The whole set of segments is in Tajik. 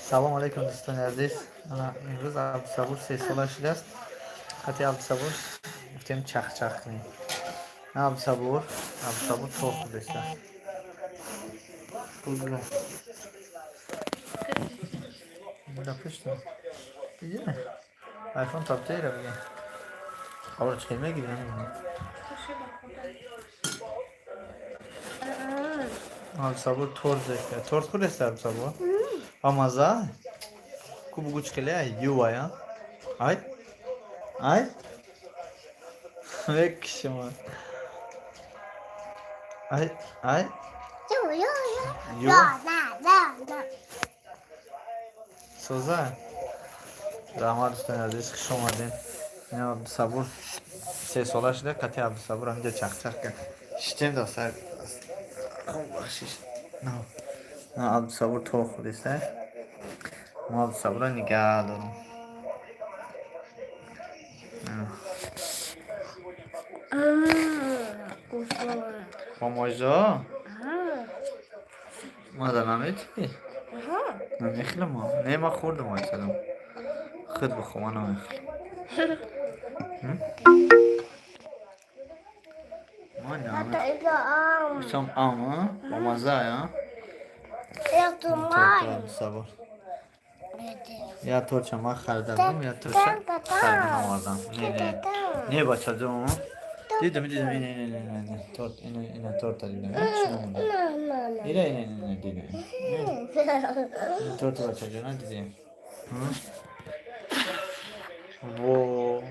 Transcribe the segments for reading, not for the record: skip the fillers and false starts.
Салом алейкум, дӯстони азиз. Ана имрӯз Абдусабур 3 сола шудааст. Қати Абдусабур гуфтем, чахчах кунем. На, Абдусабур, Абдусабур торт хӯрдеста. Бугра. Да пушта. Диди? Айфон таптера биги. Хабар чӣ мегири? Спасибо. Абдусабур торт зекка. Торт хӯрдеста, Абдусабур? Ба маза? Ку бугу чӣ хеле ай? Ювай, а? Ай? Ай? Мекшима. Ай, ай? Юва? Соза? Раҳмат, дӯстони азиз, хуш омадем. Ина Абдусабур 3 сола шуда, қати Абдусабур ҳаминҷо чахчах кард. Шитем да сар. Бахшиш. На, Абдусабур торт хӯрдеста. Мо Абдусабурро нигаҳ дорем. На. Вкусно. Бо маза? Маза наметӣ? Намехӯрам. Не, ман хӯрдам айсалам. Худ бихӯр, ман намехӯрам. Ман намехӯрам. Сам ам, а? Бо маза, а? Абдусабур. Я торча ман харида будам, я торча харида наовардам. Не, не. Не, бачаҷон. Дидам, дидам, ине, ине, ине, ине, торт, ине, ине, торта дидам. Чӣ намонда? Ине, ине, ине, дидам. Ин торти бачаҷона дидем. Во,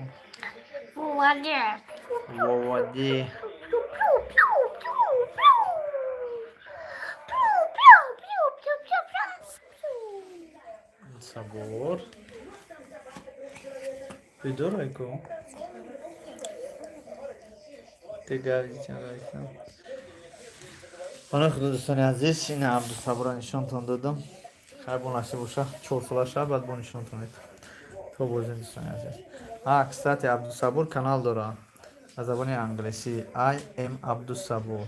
Молодец. Вовади. Пью, пью, пью. Пью, пью, пью, пью, пью, пью. Сабур. Бедорай ку. Дига. Паноҳи худо, дӯстони азиз, ин Абдусабурро нишонтон додам. Хайр, бо насиб боша, 4 сола шава, баъд бо нишонтон медам. То бозем, дӯстони азиз. А, кстати, Абдусабур канал дора. Ба забони англисӣ I am Абдусабур.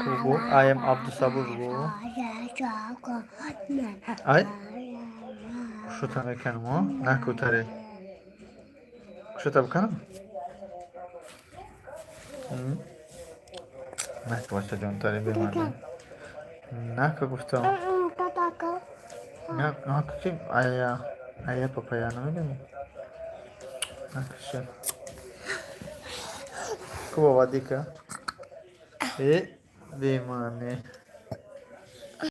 Бугу I am Абдусабур бугу. Ай? Шута мекунам, о? Накутаре. Шута бикунам? Наку, бачаҷон, таре бемарда. Наку гуфтам. Наку ки ая ая папая намедонӣ? Наку ша. Ку бобадика? Э, бемане.